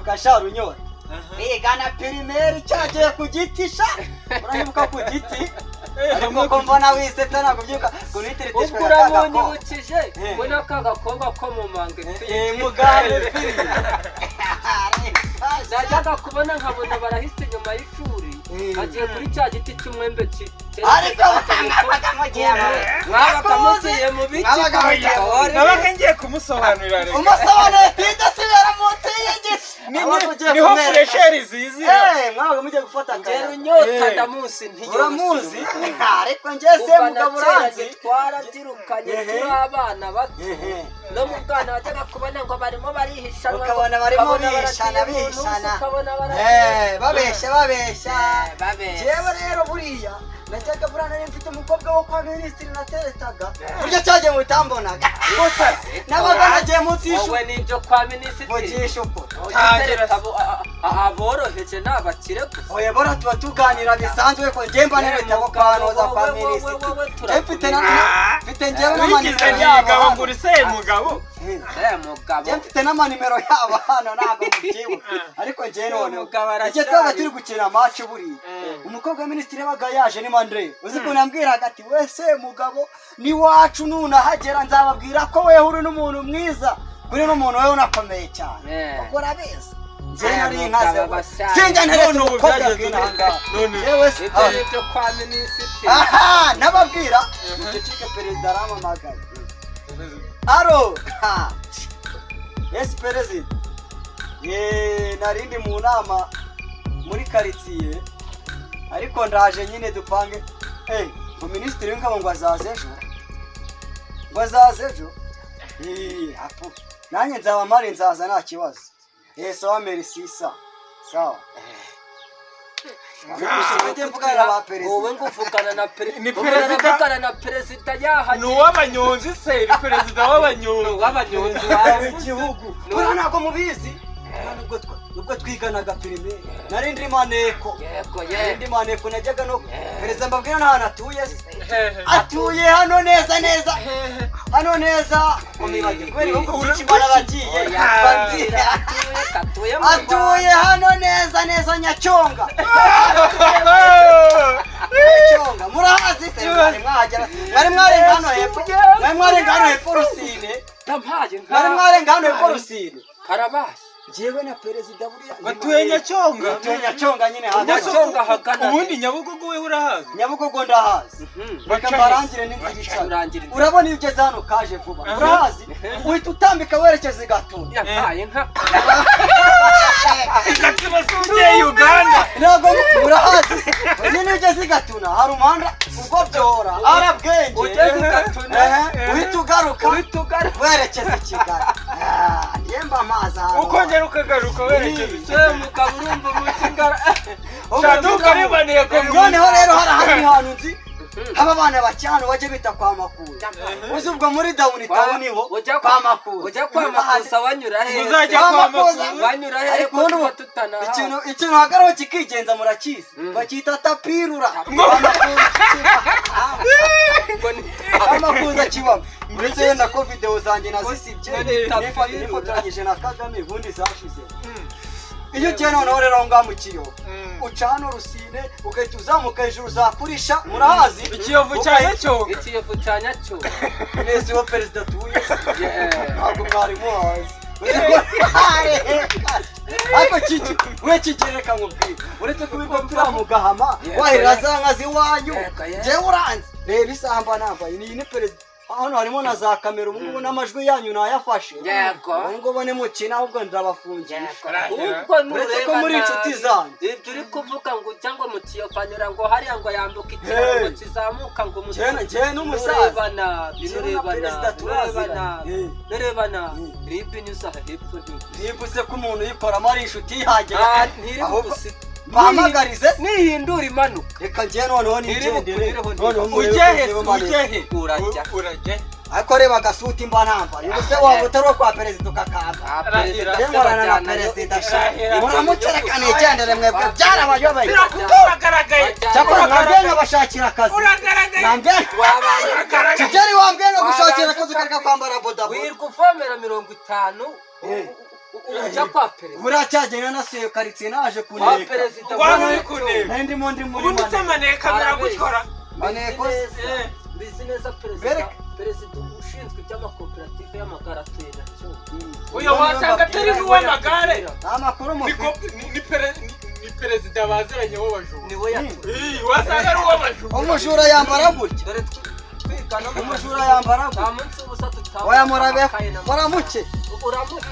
Urabyibuka sha Runyora, bigana primaire, cyagiye ku giti sha, urahibuka ku giti? Ariko ko mbona wiseta, ntabwo ubyibuka ukuntu Ubwo yitereteshwaga ka gakobwa? Uramunyibukije. Eh. We n'aka gakobwa ko mu manga. Mugabe firi. Najyaga kubona nkabona barahise inyuma y'ishuri, bagiye kuri cya giti cy'umwembe. Ariko mwabaga mugiye Mwabaga mugiye mu biki? Mwabaga mugiye- Nabaga ngiye kumusobanurira reka. Umusobanuro tida sibera munsi y'igiti. Niho fraîcheur zizira. Mwabaga mugiye gufata Ngera akayaga. unyota. Eh. Ndamuzi. Uramuzi, ariko njye se Kuva na mugabo kera uranzi. Twarabyirukanye turi abana bato. No mu bwana wajyaga kubona ngo barimo barihishana. Ukabona barimo Ukabona bihishana, baragiye mu ntusi, bihishana. ukabona baragiye. Babeshya, babeshya. Babeshya. Jewe rero buriya najyaga, buriya nari mfite umukobwa wo kwa minisitiri nateretaga, buryo cyagiye mu bitambonaga, nabaga nagiye munsi y'ishu Wowe n'ibyo kwa minisitiri. Mugisha uko. Utereta aboroheje ni abakire gusa. Oya, bora tuba tuganira bisanzwe, ko njye mba nereta ko kwa noza kwa Wowe, minisitiri. wowe, wowe, Njye mfite na mfite njyewe Wigize n'amanimero yabo nyigabo hano. ngo uri semugabo. Mugabo. Njye mfite n'amanimero yabo hano, ntabwo mubyibuka, ariko njye noneho Umugabo aracyari. igihe twabaga turi gukina match, buriya umukobwa wa minisitiri yabaga yaje ni Mandre, uzi ukuntu yambwiraga ati: "Wese mugabo n'iwacu nunahagera nzababwira ko wewe uri n'umuntu mwiza, kuri n'umuntu wewe unakomeye cyane." Ubwo urabizi njye nari inkaze. Mugabo abashaje. Sinjya nteretse None ubu umukobwa byagenze bw'ino ute? ahangaha. None Jewe se- Ibyo ni ibyo kwa minisitiri. Aha nababwira muceceke, perezida arampamagaye. Allô? Ha. Yes perezida. Ye, narindi mu nama muri karitsiye, ariko ndaje nyine dupange. Ngo minisitiri w'ingabo ngo azaza ejo, ngo azaza ejo. Apo nanjye nzaba mpari, nzaza nta kibazo. Sawa, merci, sa sawa. Mujye mvugana na ba perezida. Wowe ngo uvugana na perezida? Ni perezida? Uravugana na perezida Ni yahageze. uw'abanyonzi se? Ni perezida w'abanyonzi? W'abanyonzi wawe. Igihugu buriya ntabwo mubizi. Buriya nubwo twiganaga primaire, nari ndi maneko. Yego. Nari ndi maneko, najyaga no perezida mbabwira n'ahantu atuye se. Hehe. Atuye hano neza neza, hano neza mumibagiwe kubera ibihugu byinshi barabagiye. Oya, Bagiye. atuye mu Atuye hano neza neza Nyacyonga. Nyacyonga murahazi se? Mwari mwahagera? Mwari mwarenga hano hepfo? Mwari mwarenga hano hepfo Rusine? Ndampaye nka. Mwari mwarenga hano hepfo Rusine? Karabaye. Njyewe na perezida buriya Batuye Nyacyonga. Batuye Nyacyonga nyine hagati. Nyacyonga hagana. Ubundi Nyabugogo we urahazi? Nyabugogo ndahazi. Reka mbarangire n'inzira ica. Urangira inzira. Urabona iyo ugeze hano kaje vuba, urahazi, uhita utambika werekeza i Gatuna. Yampaye nka. Gatuna si ugiye Uganda? Ntabwo urahazi se? Nyine iyo ugeze i Gatuna hari umuhanda ubwo byora arabwenge. Ugeze i Gatuna. Ehe, uhita ugaruka. Uhita ugaruka. Werekeza i Kigali. Ah, njye mba amazi ahantu. Ukongera ukagaruka werekeza i Se mugabo, urumva mu Kigali. Shaduka ribaniye ko. Noneho rero hari ahandi hantu nzi haba abana bakiri hano bajya bita kwa Makuza. Uzi ubwo muri down town niho Ujya kwa Makuza. Ujya kwa Makuza wanyura hehe? Uzajya Kwa kwa Makuza. Makuza. Wanyura hehe? Ariko Ko ubundi tuba tutanahazi? ikintu uhagaraho kikigenza, murakizi, bacyita tapirura. Ngo ni Kwa Makuza kibamo, uretse wenda ko videwo zanjye nazisibye. Ngo ni tapirura. Nifotoranyije na Kagame, ubundi zashize. Iyo ugiye noneho rero aho ngaho mu Kiyovu, uca hano Rusine, ugahita uzamuka hejuru uzakurisha, murahazi. Ikiyovu cya Nyacyonga. Ikiyovu cya Nyacyonga. Mwese wa perezida atuye. Yeah. Ntabwo mwari muhazi, ariko kiki we kiki, reka nkubwire, uretse kuba ibyo turi mu gahama wahera za nka z'iwanyu. Yego. Njyewe uranzi, reba isaha mba nambaye ni iyi, ni perezida hano, harimo na za kamera ubu ngubu n'amajwi yanyu nayafashe. Yego. Ubu ngubu nimukina ahubwo ndabafungisha. Ubwo Uretse ko nureba muri inshuti nabi, zanjye. Ibyo uri kuvuga ngo ujya ngo mu Kiyovu anyura ngo hariya ngo yambuka ikiraro ngo Hey. kizamuka ngo mu Njyewe n'umusaza. Nureba nabi, Njyewe na nureba perezida nabi, nureba turaziranye. nabi, Hey. nureba nabi, RIB inyuze aha hepfo Nimba uze ko umuntu uyikoramo ari inshuti yanjye, Ah, ntiri ahubwo bugusi bahamagarize. Nihindura imanuka. Reka njyewe noneho Ntiri nigendere. bukugireho. Noneho murebe Ujye ko he? njyewe maneko. Ujye he? Urajya. Urajya. Ariko reba agasuti mba nambaye, ubu se waba utari uwo kwa perezida ukakamba? Ah, perezida Njye se nkorana na bajyanayo. perezida sha. Irahira. Muramukereka nigendere, mwebwe byarabayobeye. Uragaragaye. Cyakora mwambwiye nkabashakira akazi. Uragaragaye. Mwambwiye Wabaye Kigeli, wambwiye ngo gushakira akazi ukareka kwambara bodaboda. Wirirwa uvomera 50. Eh. Ujya kwa perezida. Buriya cyagenda nasuye karitsiye, naje Kwa kuneka. perezida. Waba uri kuneka. Nari ndimo ndi muri Ubundi se maneko. maneka biragutwara? Maneko se. Mbizi neza perezida. Bereka. Perezida ushinzwe iby'amakoperative y'amagare atuye Nyacyonga. Uyu wasanga atari n'uw'amagare. Nta makuru Ni mufite. ni perezida baziranye w'abajura. Niwe yatuye. Ii, wasanga ari uw'abajura. Umujura yambara gutya. Dore twiga no mu Umujura yambara nta gutya. munsi w'ubusa tutabona Oya, murabeho. amakaye n'amakaye. Muramuke. Uramuke.